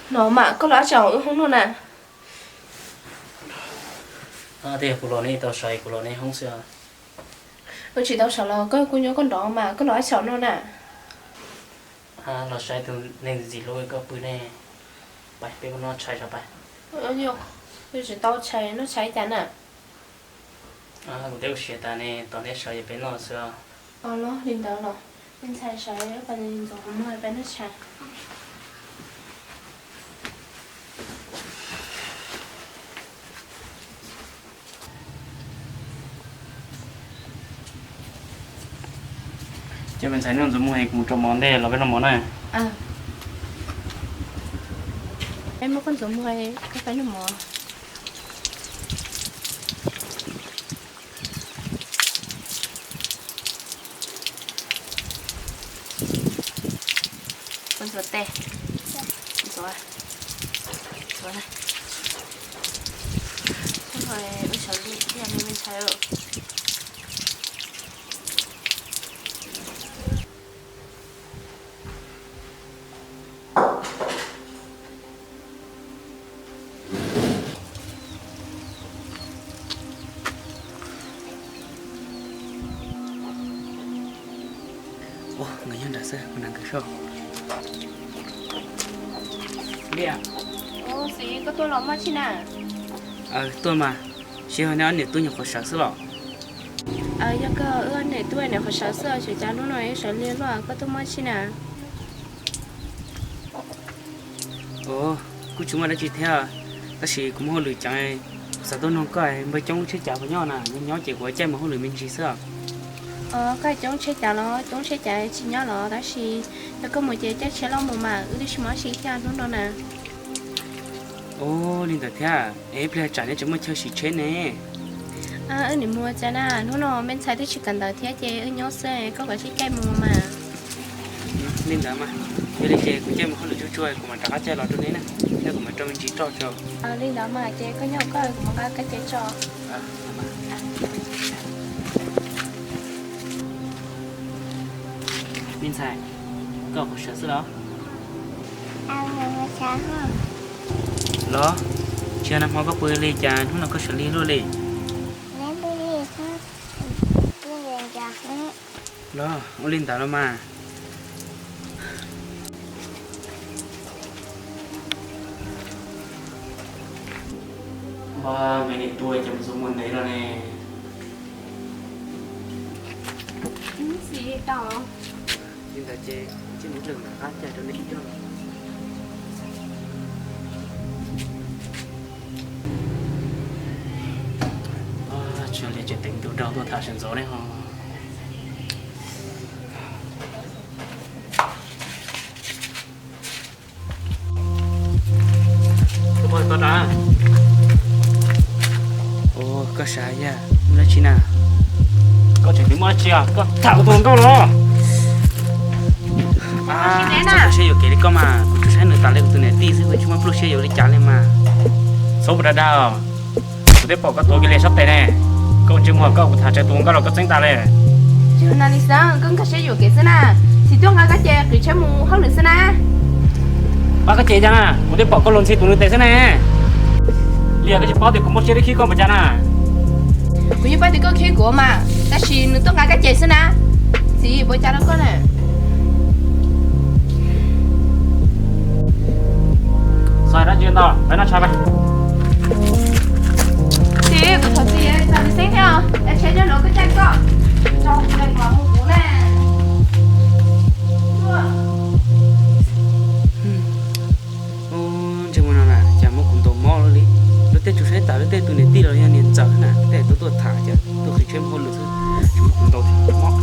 Hnov mas koj los tsaum wb hoob no na. Tias kuv los ne tau sawv kuv los ne hoob xwb. Wb tsis tau sawv los koj kuj nyob koj nrov mas koj los tsaum no na. Los saib tus neeg ntxim hlub koj pw ne, pais peb ua noj tshais tso pais. Yog tsis tau tshais noj tshais cas na? Kuv twb ua siav tas ne, tos neb sawv ces peb noj xwb. Los li ntawd los, me ntxhais sawv, ntxuav qhov muag peb noj tshais. Ces me ntxhais noj ntxuav muag es kuv mus rau mov ntej los peb noj mov na. Peb muab koj ntxuav muag, koj peb noj mov. Koj ntxuav tes, ntxuav, ntxuav na. Ua sawv li thiaj li me ntxhais. Ua, nkawd nyob nram xwb, kuv nrog nkawd saib. Ua, Xis, koj tuaj los muaj tsi na? Tuaj mas, seb ho neb ob niam tub nyob qhov sawv xwb los? Yog kawg, wb ob niam tub nyob qhov sawv xwb os, xyov cas hnub no sawv lig luaj, koj tuaj muaj tsi na? Ua, kuj tsis muaj dab tsi thiab, tab sis kuv muaj hauj lwm ceev, kuv xav tuaj nug koj npawg Coob tsheb cav puas nyob na, nyob nyob ces kuv caij mus hauj lwm me ntsis xwb. Koj Coob tsheb cav los? Coob tsheb cav tsis nyob los, tab sis yog koj mus ces caij tsheb los mus mas, wb twb tsis muaj dab tsi thiab hnub no na. Ua, li ntawd thiab, es ib pliag tsam neb tseem muaj chaw siv tsheb ne. Wb nim mus cas na, hnub no me ntxhais twb tsis kawm ntawv thiab ces wb nyob xwb, koj kav tsij caij mus mas. Li ntawd mas, yog li ces kuv caij mus hauj lwm tsuag tsuag kuv mam rov qab caij los rau neb na, thiab kuv mam rau me ntsis roj tso. Li ntawd mas ces koj nyob koj, kuv mam nqa kab ces tso. Me ntxhais, koj qhov sawv xwb los? Los, tsis yog nag hmo koj pw li cas hnub no koj sawv lig luaj li? Los, ua li ntawd los mas. Npawg, me niam tuag ces mus txog muag ntev no ne. Li ntawd ces cia mus lwm nram qab caij rau neb ib zaug. Tsis li ces teev tus dag tuaj tham sawv ntxov ne ho. Ua, koj sav yam muaj dab tsi na? Koj tseem twb muaj dab tsi os, koj tham kuv tus hluas nkauj los? Txhob siab yuam kev li koj mas, kuv tsuas saib nws tas li kuv tus niam tij xwb, kuv tsis muaj pluaj siab yuav li cas li mas. Txhob ua dag dag os, kuv twb pom koj tuav kiag li sab tes ne, koj ua ntsej muag koj kuv tham tsawg tus hluas nkauj los koj txeeb tas li. Tsis ua li xwb, koj nkag siab yuam kev xwb na, txiv tuaj nqa koj ces qhwv tsheb mus hauj lwm xwb na. Nqa koj ces cas na, kuv twb pom koj luag ntxhi tus nws tes xwb ne. Li koj tsis paub tias kuv muaj siab li khib koj puas cas na? Kuv yeej paub tias koj khib kuv mas, tab sis nws tuaj nqa koj ces xwb na. Txiv, puas cas rau koj na? Txhob hais dab tsi ntau, peb noj tshais peb. Txiv, kuv thov txiv, txhob txiv xeeb thiab, es tsheb Lawv tej tus niam tij los yog niam ntxawm na, tej tuaj tuaj tham ces tuaj qhia tsheb muab hauj lwm xwb, tsis muaj tus ntau thiab mob.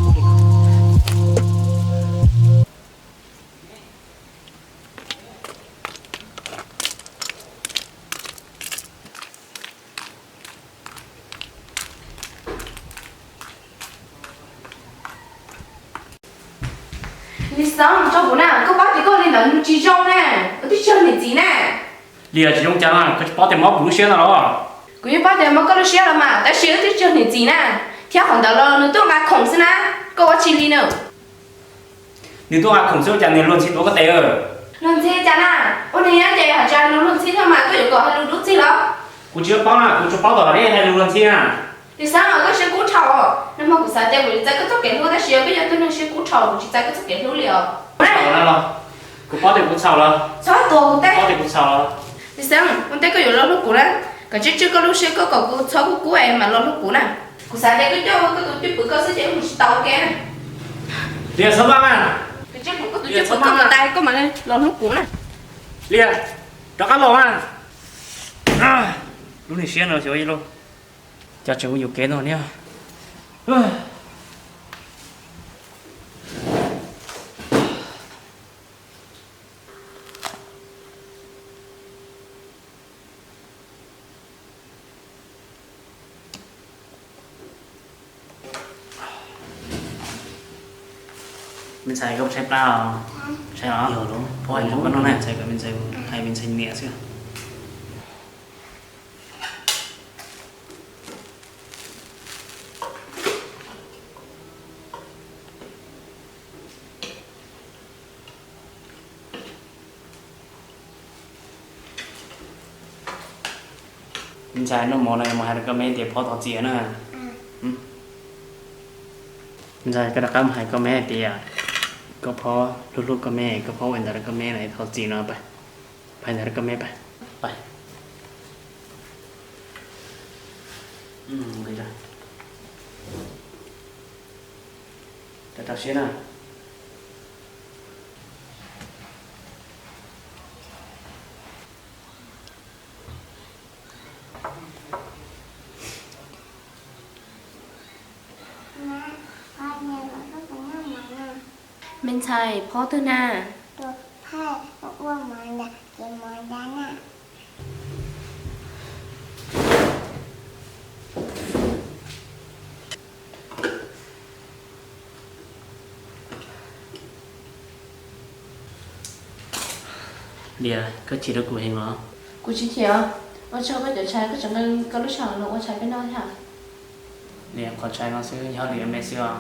Lis Xeeb, tso kuv na, koj paub tias koj li ntawd nws tsis zoo na, koj twb tsis yog niam txiv na. Liam, tsis zoo cas na, koj tsis paub tias mob kuv lub siab no los? Kuv yeej paub tias mob koj lub siab los mas, tab sis wb twb tsis yog niam txiv na, thiab qhov ntawd los nws tuaj nqa khoom xwb na, koj ua tsis li na. Nws tuaj nqa khoom xwb ua cas nws luag ntxhi tuav koj tes? Luag ntxhi cas na? Ua niag nyob ces hais tias nws luag ntxhi thiab mas koj yuav kom hais lus dub txig los? Kuv tsis paub na, kuv tsuas paub kom neb hais lus luag ntxhi na. Lis Xeeb, koj siab kub dhau. Nag hmo kuv xav tias kuv yuav txais koj txoj kev hlub tab sis koj yog tus neeg siab kub dhau, kuv tsis txais koj txoj kev hlub li os. Kuv txhaum lawm los? Kuv paub tias kuv txhaum lawm. Txhob tuav kuv tej. Paub tias kuv txhaum lawm. Lis Xeeb, ua ntej koj yuav los hlub kuv na, kom tswj tswj koj lub siab, koj kom kuv txhob kub kub es mam los hlub kuv na. Kuv xav tias koj coj koj tus cwj pwm koj xwb ces mus tsis tau ua ke na. Liam, txhob maj na. Kom tswj koj tus cwj pwm koj kom tas koj mam los hlub kuv na. Liam, rov qab los na. Lub niag siab no xyov ua cas tseem ua yuam kev no niag. Me ntxhais, koj tshaib plab os? Tshaib os. Phob hais rau koj no na, ntxhais, kom me ntxhais hais me ntxhais niam xwb. Me ntxhais, noj mov no mus hais rau koj me tias phob thov txim na. Me ntxhais, koj rov qab mus hais koj me hais tias koj phob hlub hlub koj me, koj phob ua ntawd rau koj me na, thov txim no. Pais ntawd rau koj me, pais. Rau siab na. Me ntxhais, phob twg na? Liam, koj chim rau kuv heev los? Kuv tsis chim os. Ua tsaug koj cov tshais, koj tseem nqa koj lub sij hawm los ua tshais peb noj thiab. Liam, qhov tshais no xwb yog hauj lwm me xwb os.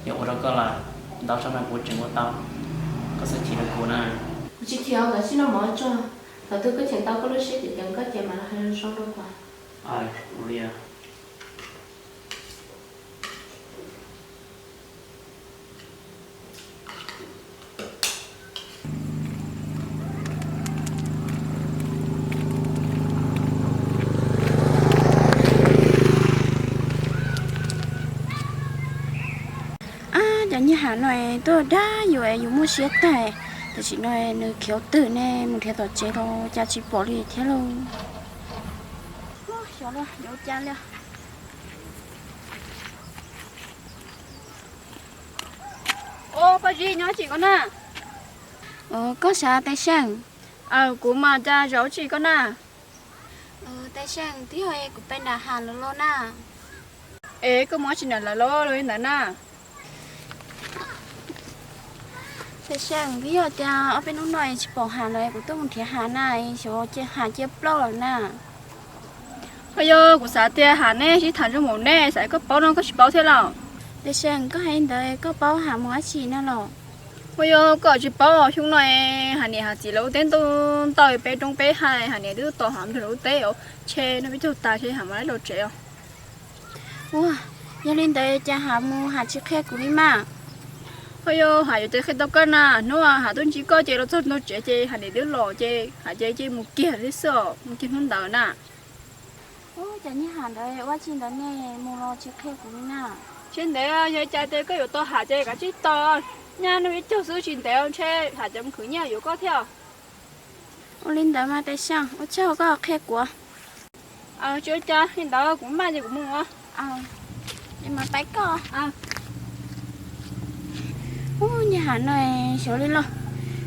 Yog ua rau koj lawm, ntau zaus no kuv tseem ua tau, koj txhob chim rau kuv na. Kuv tsis chim os, koj sim noj mov tso. Thaum twg koj cheem tau koj lub siab ces ceev koj ces mam los hais lus zoo rau kuv. Liam. Ab, cov nyiaj ham no tuaj dag yus es yus muaj siab tag. Tam sim no nws khiav twg ne, mus nrhiav tom tsev los cas tsis pom li thiab lauj. Xyov yuav ua cas li. Paj Zib, nyob tsis koj na? Koj sav Tais Seej? Kuv mas, cas zaum tsis koj na? Tais Seej, twb yog kuv pem nram hav lawm los na. Es koj mus tsis nram lawv los li ntawd na? Tais Seej, twb yog tias ob peb hnub no tsis pom hav lawm, kuv tuaj mus nrhiav hav na, xyov hav cia plaub lawm na. Ho yog kuv xav tias hav nej sib tham zoo npaum nej, xav koj paub no koj tsis paub thiab los? Tais Seej, koj hais ntawd koj paub hav mus dab tsi no los? Ho yog koj tsis paub, xyoo no hav niam hav txiv lawv ua teb ntau ntau, peb roob peb hav, hav niam twb tos hav mus nrog lawv ua teb, tshe no peb caug tas ces hav mam li los tsev os. Ua, yog li ntawd cas hav mus hav tsis qhia kuv li mas? Ho yog hav yuav cas qhia tau koj na, hnub hav tuaj ntsib koj ces los txog ntua tsev ces hav niam twb los ces hav ces cia mus kiag li xwb os, mus kiag hnub ntawd na. Ua cas nyiaj ham ntawd ua tsi ntawd ne, mus los tsis qhia kuv li na? Tsis ntev, yog cas ces koj yuav tau hav ces kav tsij tos, nyaj hnub ib caug xwb tsis ntev ntshe hav cov mus khwv nyiaj yuav koj thiab. Ua li ntawd mas Tais Seej, ua tsaug koj qhia kuv. Tsis ua cas, li ntawd kuv maj ces kuv mus os. Mus pab koj. Ub, niag Ham no xyov li los,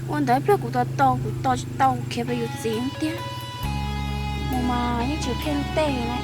ua ntawd ib pliag kuv tos tos kuv tos tsis tau kuv khiav pem yus txiv tiag. Mus mas yeej tsis pheej tej li.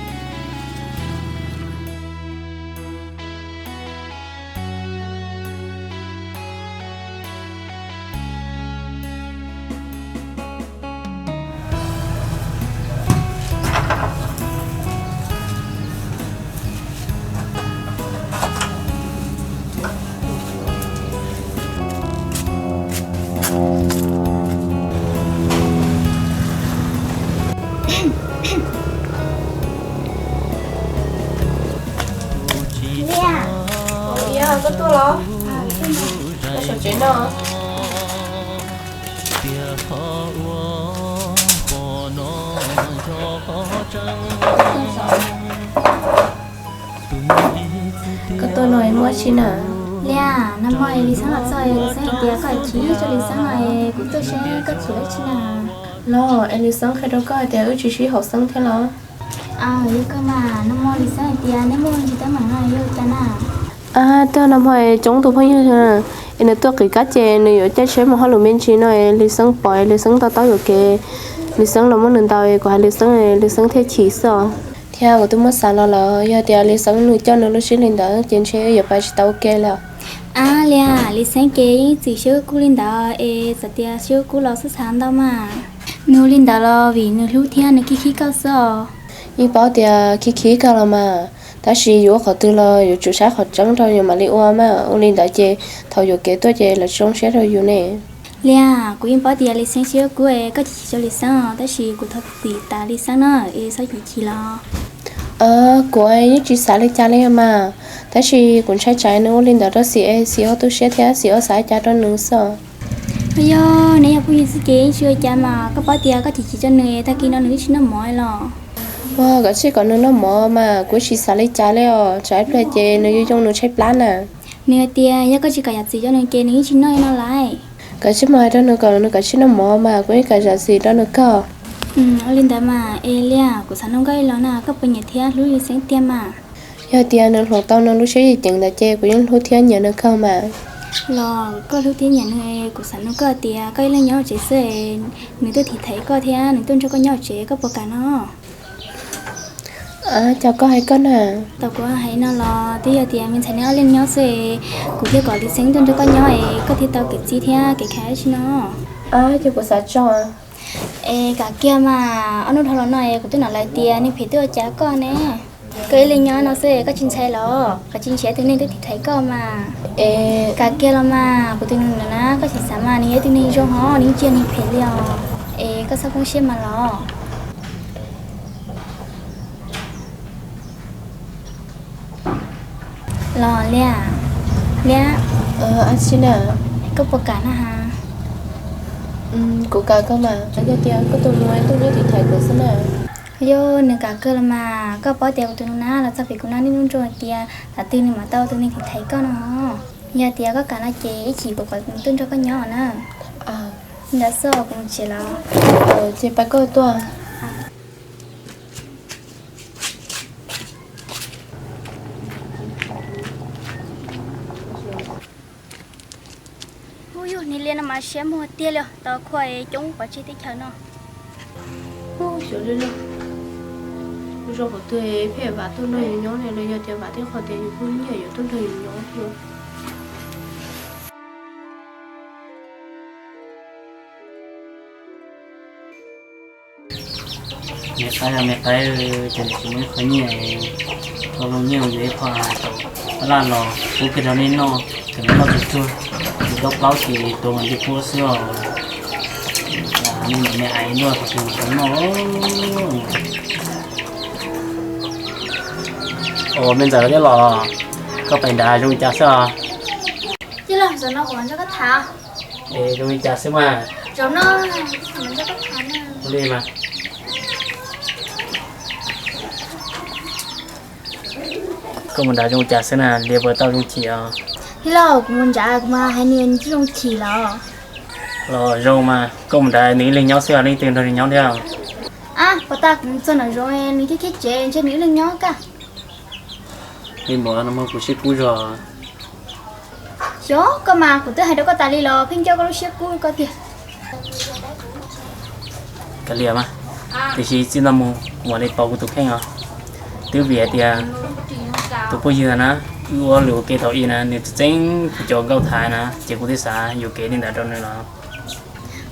Liaj, koj tuaj los? Koj sawv tsev no. Koj tuaj no muaj dab tsi na? Liaj, nag hmo Lis Xeeb los txog, Lis Xeeb hais tias koj chim rau Lis Xeeb no, kuv tuaj saib koj chim dab tsi na. Los es Lis Xeeb qhia rau koj hais tias wb tsis sib haum xeeb thiab los? Yog kawg mas, nag hmo Lis Xeeb hais tias neb muaj me ntsis teeb meem no yog cas na? Twb nag hmo coob tus phooj ywg es nws tuaj qiv kab ces nws yuav caij tsheb mus hauj lwm me ntsis no es Lis Xeeb pom es Lis Xeeb to taub yuam kev, Lis Xeeb los muab nws ntaus es kuv hais Lis Xeeb, Lis Xeeb thiaj chim xwb os. Thiab kuv twb muab xav los lawm, yog tias Lis Xeeb nws coj nws lub siab li ntawd ces ntshe yuav pab tsis tau ua ke lawm. Ab, Liaj, Lis Xeeb ces yeej txim siab kub li ntawd es txawm tias siab kub los xub xav ntau mas. Nws ua li ntawd los vim nws hlub thiab nws khib khib koj xwb os. Yeej paub tias khib khib koj los mas, tab sis yuav ua qhov twg los yuav tsum saib qhov tseeb rau yus mam li ua mas, ua li ntawd ces thaum yuam kev tuaj ces lawv tsis zoo siab rau yus ne. Liaj, kuv yeej paub tias Lis Xeeb siab kub es koj chim chim rau Lis Xeeb os, tab sis kuv thov txim tas Lis Xeeb na, es txhob chim chim los. Kuv yeej tsis xav li cas li mas, tab sis kuv ntshai tsam nws ua li ntawd rau Xim es Xim ho tu siab thiab Xim ho xav cas rau nws xwb. Yog nws yog phooj ywg xwb ces yeej tsis ua cas mas, koj paub tias koj chim chim rau nws, tag kis no nws twb tsis noj mov los. Ua, koj tsis kom nws noj mov mas kuv tsis xav li cas li os, tsam ib pliag ces nws yuav yoo nws tshaib plab na. Nws hais tias yog koj tsis kam zam txim rau nws ces nws yeej tsis noj li no lawm. Koj tsis mus hais rau nws kom nws kav tsij noj mov mas kuv yeej kam zam txim rau nws kawg. Ua li ntawd mas es Liaj, kuv xav nug koj ib los na, koj puas nyiam thiab hlub Lis Xeeb tiag mas? Yog tias nws hloov tau nws lub siab ceev ntawd ces kuv yeej hlub thiab nyiam nws kawg mas. Los koj hlub thiab nyiam nws, kuv xav nug koj tias koj ib leeg nyob hauv tsev xwb, nws tuaj thim thaiv koj thiab nws tuaj nrog koj nyob hauv tsev koj puas kam no? Cas koj hais koj na? Tau kuv hais no los twb yog tias me ntxhais neb ob leeg nyob xwb, kuv thiaj kom Lis Xeeb tuaj nrog koj nyob es koj thiaj tau kev txib thiab kev khav dab tsi no. Ces kuv xav tso. Es kam kiag mas, ob hnub dhau los no es kuv twb hnov lawv tias neeg phem twb ua cas koj ne. Koj ib leeg nyob no xwb koj tsis ntshai los? Koj tsis ntshe tus neeg twb thim thaiv koj mas. Es kam kiag los mas, kuv tus nus na, koj tsis xav mas, nws yog ib tug neeg zoo hos, nws yeej tsis yog neeg phem li os. Es koj txhob poob siab mas los. Los Liaj, Liaj, koj puas kam na has? Kuv kam koj mas, yog tias koj tus nus tuaj nyob thim thaiv kuv xwb na. Yog nws kam kawg los mas, koj paub tias kuv tus nus na los txog pem kuv na niaj hnub nrog tias thaum twg nws mam tau tus neeg thim thaiv koj no. Yog tias koj kam no ces ib chim kuv kom nws tuaj nrog koj nyob na. Ntawd xwb kuv mus tsev los. Ces pab koj tuaj. Ub, yog niag Liaj no mas siab muag tiag li os, tau khua coob pov tseg teb chaws no. Ub, xyov li los, zoo qhov twg pheej vam tuaj nrog yus nyob ne, los yog tias vam tej qhov tias yus pheej nyiam yuav tuaj nrog yus nyob. Me qaib, me qaib, ces tsis muaj ib qho nyiaj, tau zoo nyiaj yuav ib qho hais tau laj los pub kiag rau nej noj, ces noj tsuag tsuag, ces dob plaub ces tuav mas nce puab xwb os. Nej niam me hais noj tau tsis mam tau noj. Ua me ntxawm nyob los, koj pais nrad zoo li cas xwb os? Tij laug, zaum no kuv nrog koj tham. Es zoo li cas xwb mas? Zaum no, nrog koj tham na. Ua li mas. Koj mus nrad zoo li cas xwb na, Liaj puas tau zoo chim os? Tij laug, kuv mus nrad kuv mas hais nws zoo chim los. Los zoo mas, koj mus nrad nws ib leeg nyob xwb, leej twg nrog nws nyob thiab? Ab, Pov tas kuv mus txog nram zoov nws khiav khiav tsev, ntshe nws ib leeg nyob kawg. Me muam, no mas kuv siab kub zog. Xyov koj mas, kuv twb hais rau koj tas li los pheej coj koj lub siab kub koj tiag. Kav liam mas, tiam sis txij no mus kuv mam li pauv kuv tus kheej os. Twb vim hais tias tus phooj ywg na, wb ua lwm ua ke thaum ub na, nws txeeb kuv cov nkauj thaiv na, ces kuv thiaj xav yuam kev li ntawd rau nws los.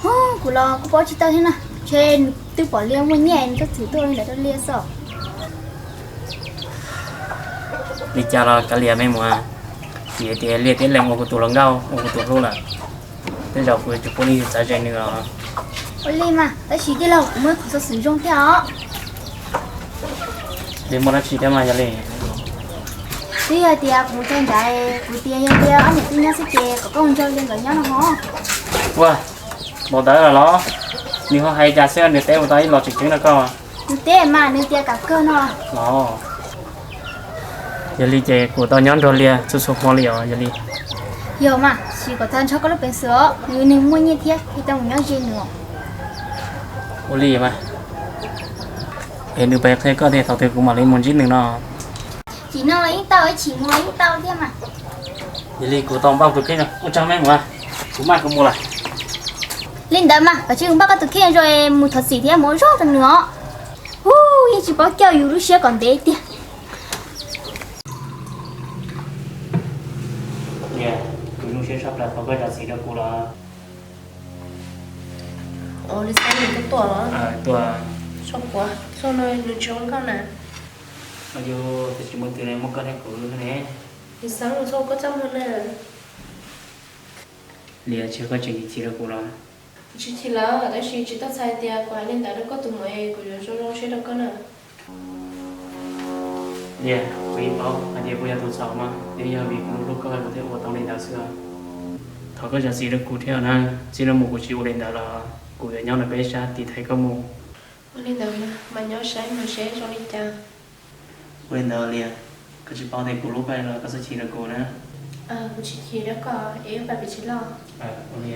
Hos, kuv los kuj paub tsis tau thiab na, ntshe nws twb pom Liaj muaj nyiaj nws thiaj txwm tuaj ua li ntawd rau Liaj xwb. Li cas los kav liam me muam, vim hais tias Liaj tib leeg ua kuv tus hluas nkauj, ua kuv tus hlub lawm. Tej zaum kuv yuav tsum pub nws txav ze nws os. Ua li mas, tab sis tij laug, kuv muaj ib qho xov xwm zoo thiab os. Li muaj dab tsi thiab mas yog li? Twb yog tias kuv mus txog nrad, kuv tias yog li ob niam tij nyob xwb ces kom koj mus nrog Liaj nkawd nyob no hos. Ua, npaum ntawd lawm los? Nws ho hais cas xwb, nws teb ua tau ib los tseem ceeb rau koj. Nws teb mas nws tias kam kawg no. Los, yog li ces kuv tau nyob nrog Liaj txhua txhua hmo li os yog li. Yog mas, sis kom tag nrho koj lub peev xwm os, nws, nws muaj nyiaj thiab, es tau mus nyob ze nws. Ua li mas, es nws pab qhia koj tias thaum twg kuv mam li mus ntsib nws no? Tsis no los yeej tau, ib chim mus los yeej tau thiab mas. Yog li kuv tau npaj tus kheej no, ua tsaug me muam, kuv maj kuv mus lawm. Li ntawd mas, koj cia li npaj koj tus kheej zoo es mus thov txim thiab mus ua zog rau nws os. Hu, yeej tsis paub coj yus lub siab kom ntev tiag. Liaj, kuv zoo siab tshaj plaws thaum koj zam txim rau kuv los. Ua li xav nws tuaj tuaj los? Tuaj. Txog kuv, txog no nws tsis ua nkauj na. Yog tias tsis muaj twg li, muaj koj thiab kuv ne. Nws xav mus txog koj txaj muag na. Liaj, tsis yog koj tseem chim rau kuv los? Tsis chim lawm, tab sis tsis tau txhais tias kuv hais li ntawd rau koj tus muam es kuv yuav zoo zoo siab rau koj na. Liaj, kuv yeej paub hais tias kuv yog tus txhaum mas, yeej yog vim kuv hlub koj kuv thiaj ua tau li ntawd xwb. Thov koj zam txim rau kuv thiab na, txij no mus kuv tsis ua li ntawd lawm, kuv yuav nyob nram peb sab tiv thaiv koj mus. Ua li ntawd mas nyob saib mus seb zoo li cas. Ua li ntawd Liaj, koj tsis paub tias kuv hlub koj los koj txhob chim rau kuv na. Kuv tsis chim rau koj, es wb pab pem tsis loj. Ua li.